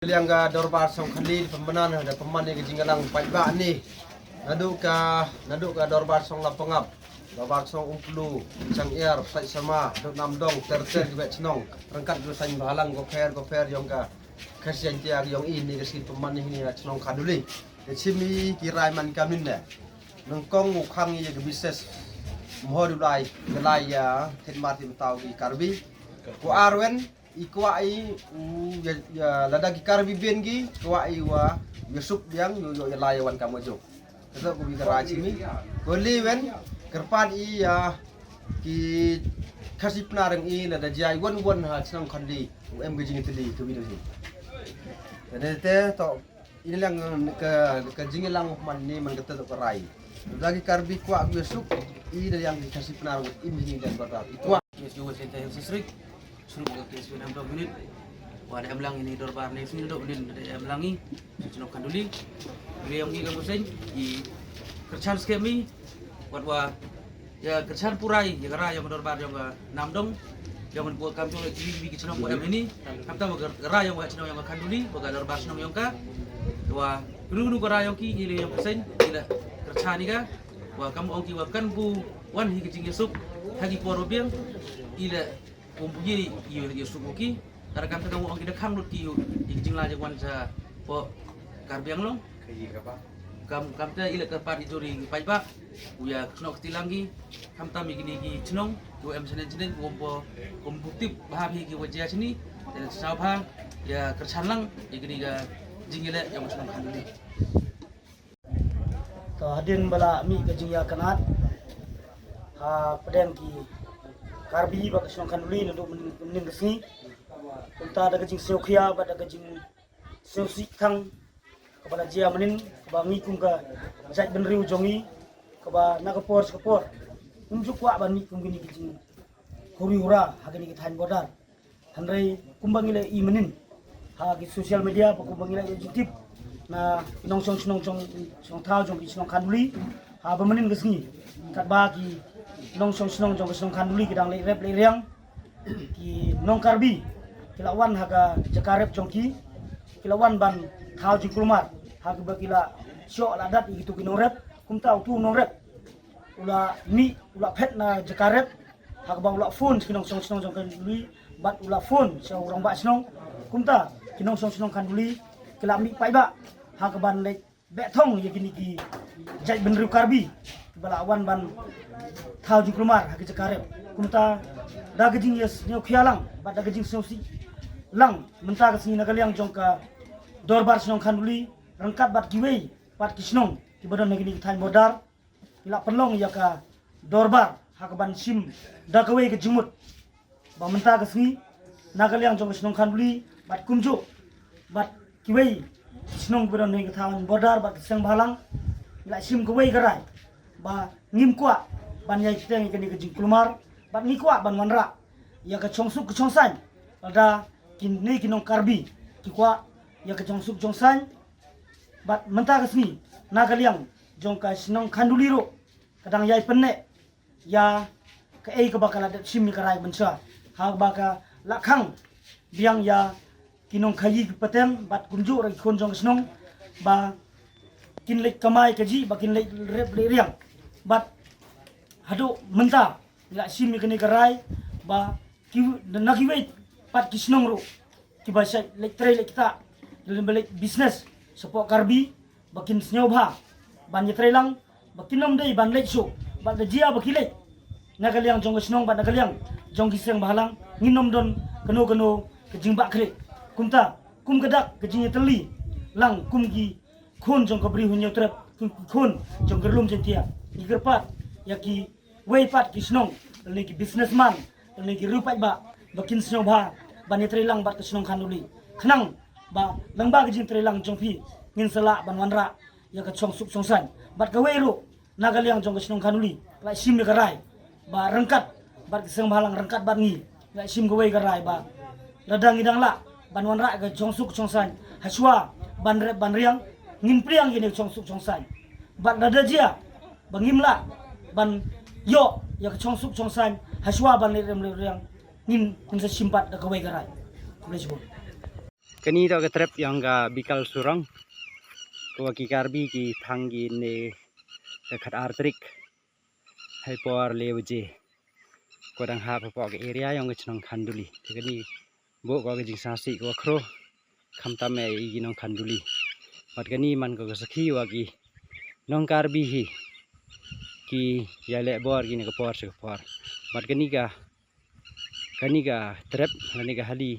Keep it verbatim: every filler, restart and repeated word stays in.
Liang ka Dorbar Shnong Khanduli pynpaw na da pynman ïa ka jingïalang paidbah ne. Naduh ka, naduh ka Dorbar Shnong Lapangap, Dorbar Shnong Umplu, Changiar, Saitsama, Dok Namdong, ter ter ki bad shnong, ryngkat ki seng bhalang, ko pher, ko pher, ïong ka Khasi Jaiñtia, ïong i ne ka sien pynman ne hi ne ka shnong Khanduli. Ka shim i ki rai man ka min ne. Nyngkong u khang ïa ka bises mhor u lai, ka lai ïa thet mar thet taw ki Karbi. Ko arwen, i kwah i, u, ïa, ïa, lada ki Karbi biang ki, kwah i wa, ïa suk biang, ïa, ïa, ïa lai ïa wan kam wa jong. Ka dok ko bi ka rai shim i. Ko liwen, kyrpad i, ïa, ki Khasi Pnar i, lada jia i wan wan ha shnong Khanduli, u em ka jingtylli ka wi da hi. Te, te, to, Ine lang ka, ka jingïalang man ne man ka tadok ka rai. Da ki Karbi kwah ki suk, i da yang ki Khasi Pnar wat im hi dan bata. I kwah. K S U West Jaintia Hills District, suru ka K S U Namdong Unit. Wa da em lang ine dorbar ne sini dok din da em lang i. Shnong Khanduli. Ri yang i ka musen i kerchan skemi. Wat wa Ïa, ka chan purai, ïa ka rai ïong ka dorbar ïong ka Namdong. Ïong ka kam jong ki ki chnong ko em ini. Kam ta ka rai ïong ka chnong ïong ka Khanduli, ka dorbar chnong ïong ka. Wa, kunu kunu ka rai ïong ki, ila ïong ka seng, ila ka chan ïa ka. Wa, kam ong ki wa kan bu wan hi ka jingïasuk, ha ki por biang, ila Kum phi ïa ïa suk ki. Tara kam ta kam ong ki da khang lut ki ïa ki jingla jingwan sa po Karbi Anglong. Kam kam ta ila ka party juri ki paidbah. U ïa khnok ti lang ki. Kam ta mi kini ki chnong. U em senen senen kum po kum bukti bha phi ki wajia sini. Dan sa bha ïa kerchan lang ïa kini ka jingïaleh ïa chnong Khanduli. To hadien ba la mih ka jingïakynad ha pdeng ki Karbi bad ka shnong Khanduli naduh mynnin ka sngi. Kumta da ka jingsngewkhia bad da ka jingsngewsih tang kaba la jia mynnin kaba ngi kum ka jaitbynriew jong ngi kaba na ka por sha ka por ngim ju kwah ban mih kum kine ki jinghuri hura ha kine ki thaiñ border. Hynrei kumba ngi la ïohi mynnin ha ki social media bad kumba ngi la ïohi jingtip na ki nongshong shnong jong shnong thaw jong ki shnong Khanduli ha ba mynnin ka sngi katba ki nongshong shnong jong ki shnong Khanduli ki dang leit rep leit riang ki nong Karbi ki la wan ha ka jaka rep jong ki ki la wan ban thaw jingkulmar ha kaba ki la shoh la dat ïa kitu ki nongrep kumta utu u nongrep u la mih u la phet na jaka rep ha kaba u la phone ki nongshong shnong jong Khanduli bad u la phone sha u rangbah shnong. Kumta ki nongshong shnong Khanduli ki la mih paidbah ha kaban leit beh thong ïa kine ki jaitbynriew Karbi kiba la wan ban thaw jingkulmar ha ki jaka rep. Kumta da ka jingïasngewkhia lang bad da ka jingsngewsih lang mynta ka sngi na ka liang jong ka dorbar shnong Khanduli ryngkat bad kiwei pat ki shnong kiba don ha kine ki thaiñ border. Ki la pynlong ïa ka dorbar ha kaban shim da kawei ka jingmut ba mynta ka sngi na ka liang jong ka shnong Khanduli bad kumjuh bad kiwei ki shnong kiba don ha ka thaiñ border bad ka seng bhalang ki la shim kawei ka rai ba ngim kwah ban ïai kyrteng ïa kane ka jingkulmar bad ngi kwah ban wanrah ïa ka shongsuk ka shongsaiñ lada kine ki nong Karbi ki kwah ïa ka shongsuk shongsaiñ. Bad mynta ka sngi na ka liang jong ka shnong Khanduli ruh ka dang ïai pynneh ïa kaei kaba ka la dep shim ïa ka rai mynshuwa ha kaba ka la khang biang ïa ki nongkhaïi ki pateng bad kumjuh ruh ki khun jong ka shnong ba kin leit kamai kajih ba kin leit rep leit riang. Bad haduh mynta la shim ïa kane ka rai ba ki na kiwei pat ki shnong ruh kiba shait leit trei leit ktah lem ba leit business shapoh Karbi ba kin sngewbha ban ïatrei lang ba kin ym dei ban leit shuh bad da jia ba ki leit na ka liang jong ka shnong bad na ka liang jong ki seng bhalang ngin ym don kano kano ka jingbakri. Kumta kum ka dak ka jingïatylli lang kum ki khun jong ka Bri Hynñiewtrep kum ki khun jong ka Ri Lum Jaiñtia ngi kyrpad ïa ki wei pat ki shnong lane ki businessman lane ki riew paidbah ba kin sngewbha ban ïatrei lang bad ka shnong Khanduli khnang ba lyngba ka jingtrei lang jong phi ngin sa lah ban wanrah ïa ka shongsuk shongsaiñ bad kawei ruh na ka liang jong ka shnong Khanduli la shim ïa ka rai ba ryngkat bad ka seng bhalang ryngkat bad ngi la shim kawei ka rai ba lada ngi dang lah ban wanrah ïa ka shongsuk shongsaiñ hashuwa ban rep ban riang ngin pdiang ïa kane ka shongsuk shongsaiñ bad lada jia ba ngim lah ban ïoh ïa ka shongsuk shongsaiñ hashuwa ban leit rep leit riang ngin ngin sa shim pat da kawei ka rai. Khublei shibun. Kani toh ka trep yong ka Bikal Surong. Ko wa ki Karbi ki thang ki ne ka khat ar trik hai por le waje. Ko dang hap hapoh ka area yong ka chnong Khanduli. Te kani bo ko ka jingsasi ko wa khro. Kham tam e i ki nong Khanduli. Mat kani man ko ka sakhi wa ki nong Karbi hi. Ki ya le bor ki ne ka por se ka por. Mat kani ka kani ka trep kani ka hali.